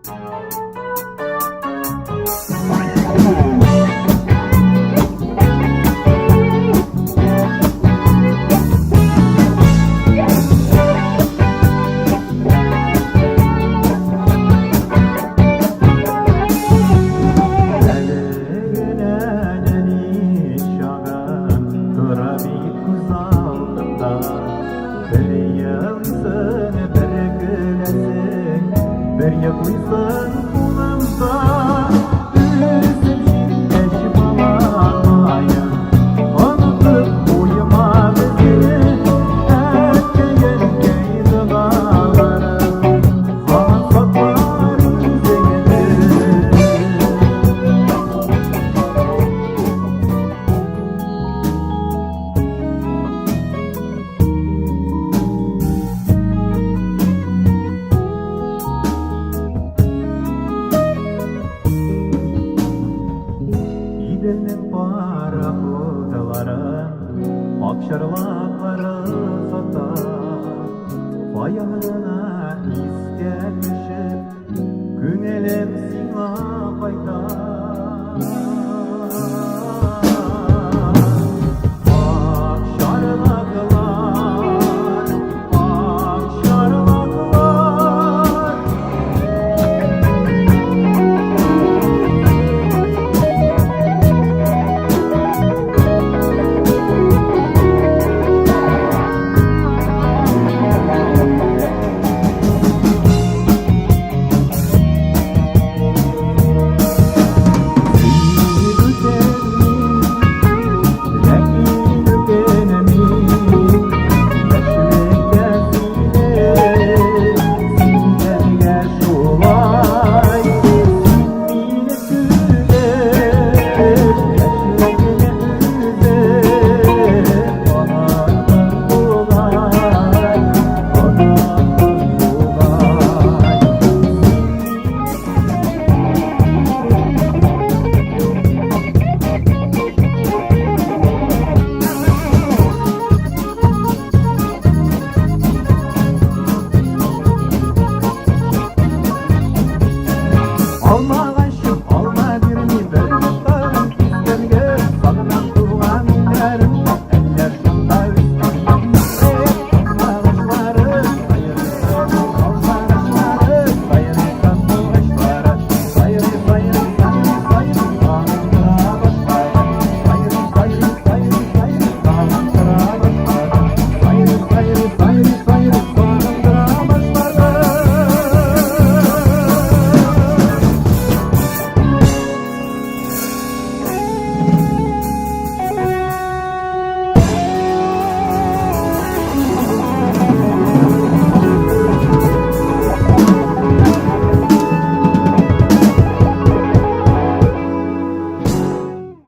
Әле генә нәни чагым тора бит күз алдымда. Бер елыйсың, бер көләсең, бер йоклыйсың кулымда. Үсеп җиткәч балакаем, онытып куйма безне. Әткәй-әнкәй догалары һаман саклар үзеңне. Иделнең пароходлары акчарлаклары сата. Каян гына искә төшеп, күңелем сиңа кайта. Акчарлаклар, акчарлаклар. Сине үтенмим, ләкин үкенмим. Яшьлеккә сине сөйгәнгә шулай. Син мине түгел, яшьлегеңне үзең оныттың бугай, оныттың бугай. Алмага